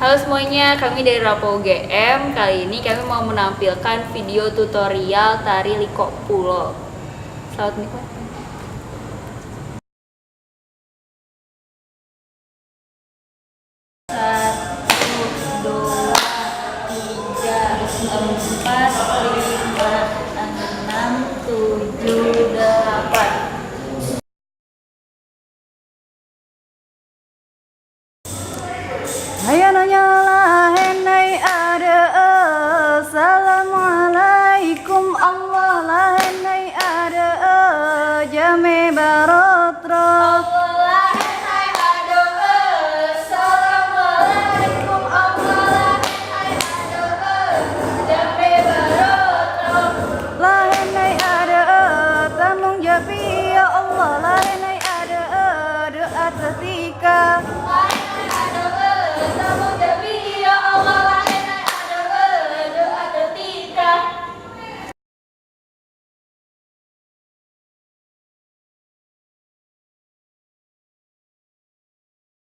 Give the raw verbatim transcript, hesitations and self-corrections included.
Halo semuanya, kami dari Rapo U G M. Kali ini kami mau menampilkan video tutorial tari Likok Pulo. Selamat menikmati.